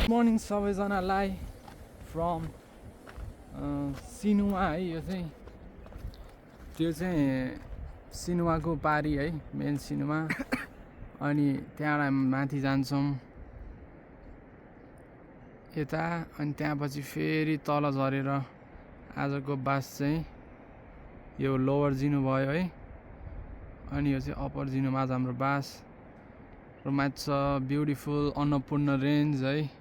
Morning सबैजनालाई from सिनुवा है। यो चाहिँ त्यो चाहिँ सिनुवाको पारी है, मेन सिनुवा। अनि त्यहाँबाट माथि जान्छौँ यता, अनि त्यहाँपछि फेरि तल झरेर आजको बास चाहिँ यो लोवर जिनु भयो है। अनि यो चाहिँ अप्पर जिनुमा आज हाम्रो बास र माथि छ ब्युटिफुल अन्नपूर्ण रेन्ज है।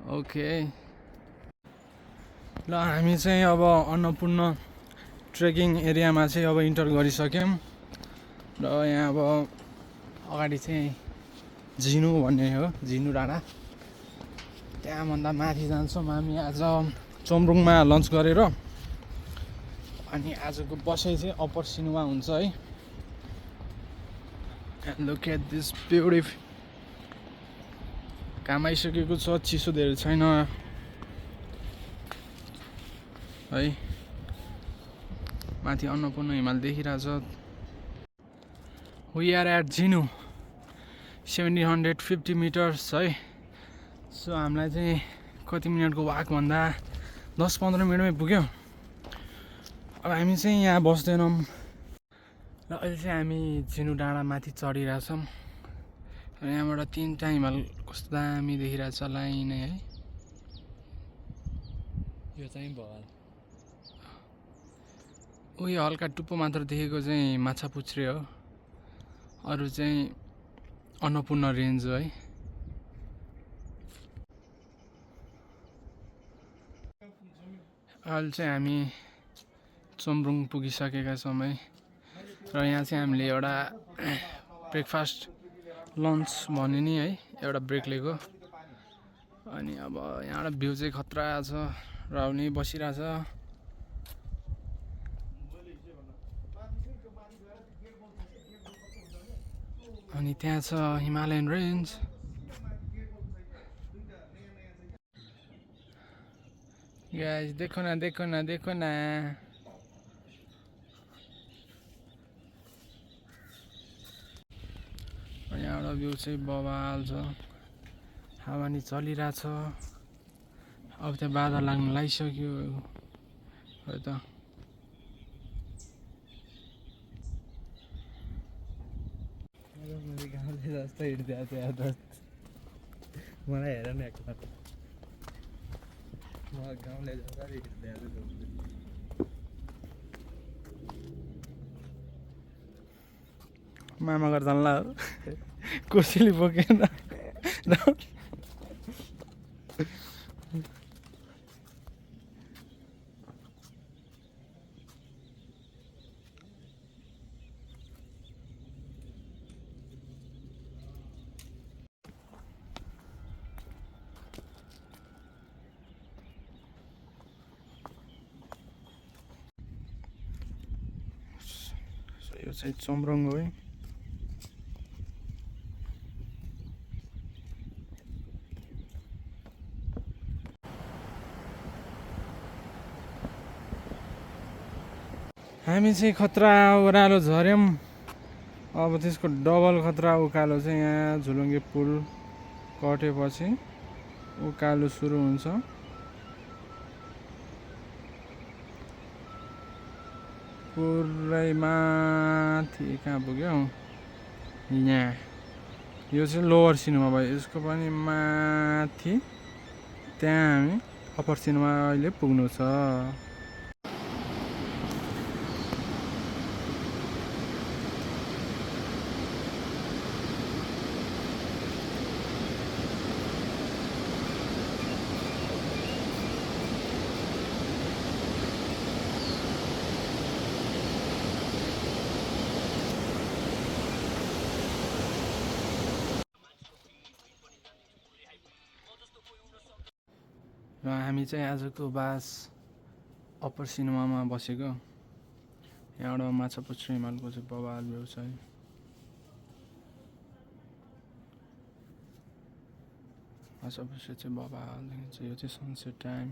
ओके ल हामी चाहिँ अब अन्नपूर्ण ट्रेकिङ एरियामा चाहिँ अब इन्टर गरिसक्यौँ र यहाँ अब अगाडि चाहिँ झिनु भन्ने हो, झिनु डाँडा। त्यहाँभन्दा माथि जान्छौँ हामी आज चोम्रुङमा लन्च गरेर। अनि आजको बसाइ चाहिँ अप्पर सिनुवा हुन्छ है। And look at this beautiful। काम आइसकेको छ, चिसो धेरै छैन है। माथि अन्नपूर्ण हिमाल देखिरहेछ। वी आर एट झिनु 1750 मिटर्स है। सो हामीलाई चाहिँ कति मिनटको वाक भन्दा 10-15 मिनटमै पुग्यो। अब हामी चाहिँ यहाँ बस्दैनौँ र अहिले चाहिँ हामी झिनु डाँडा माथि चढिरहेछौँ। र यहाँबाट 3टा हिमाल कस्तो दामी देखिरहेछ लाइनै है। यो चाहिँ भल उयो हल्का टुप्पो मात्र देखेको चाहिँ माछापुच्छ्रे हो, अरू चाहिँ अन्नपूर्ण रेन्ज हो है। अहिले चाहिँ हामी चोम्रुङ पुगिसकेका छौँ है। र यहाँ चाहिँ हामीले एउटा ब्रेकफास्ट लन्च भन्यो नि है, एउटा ब्रेक लिएको। अनि अब यहाँबाट भ्यू चाहिँ खतरा छ, राउनी बसिरहेछ। अनि त्यहाँ छ हिमालयन रेन्ज। गाइस देखो न देखो न देखो न। यहाँबाट भ्यू चाहिँ बवाल छ, हावा नि चलिरहेछ। अब त्यहाँ बादल लाग्न लागिसक्यो है त। मलाई हेर न एकपल्ट, म गाउँले जग्गा हिँड्दै मामा गर्दा ल कोसेली बोकेन यो चाहिँ चोम्रुङ हो है। हामी चाहिँ खतरा ओह्रालो झऱ्यौँ। अब त्यसको डबल खतरा उकालो चाहिँ यहाँ झुलुङ्गे पुल कटेपछि उकालो सुरु हुन्छ। पुरै माथि कहाँ पुग्यो यहाँ। यो चाहिँ लोवर सिनुवा भयो, यसको पनि माथि त्यहाँ हामी अप्पर सिनुवा अहिले पुग्नु छ। र हामी चाहिँ आजको बास अप्पर सिनुवामा बसेको। यहाँबाट माछापुच्छ्रे हिमालको चाहिँ बवाल भ्यू छ है। माछापुच्छ्रे चाहिँ बवाल देखिन्छ। यो चाहिँ सनसेट टाइम।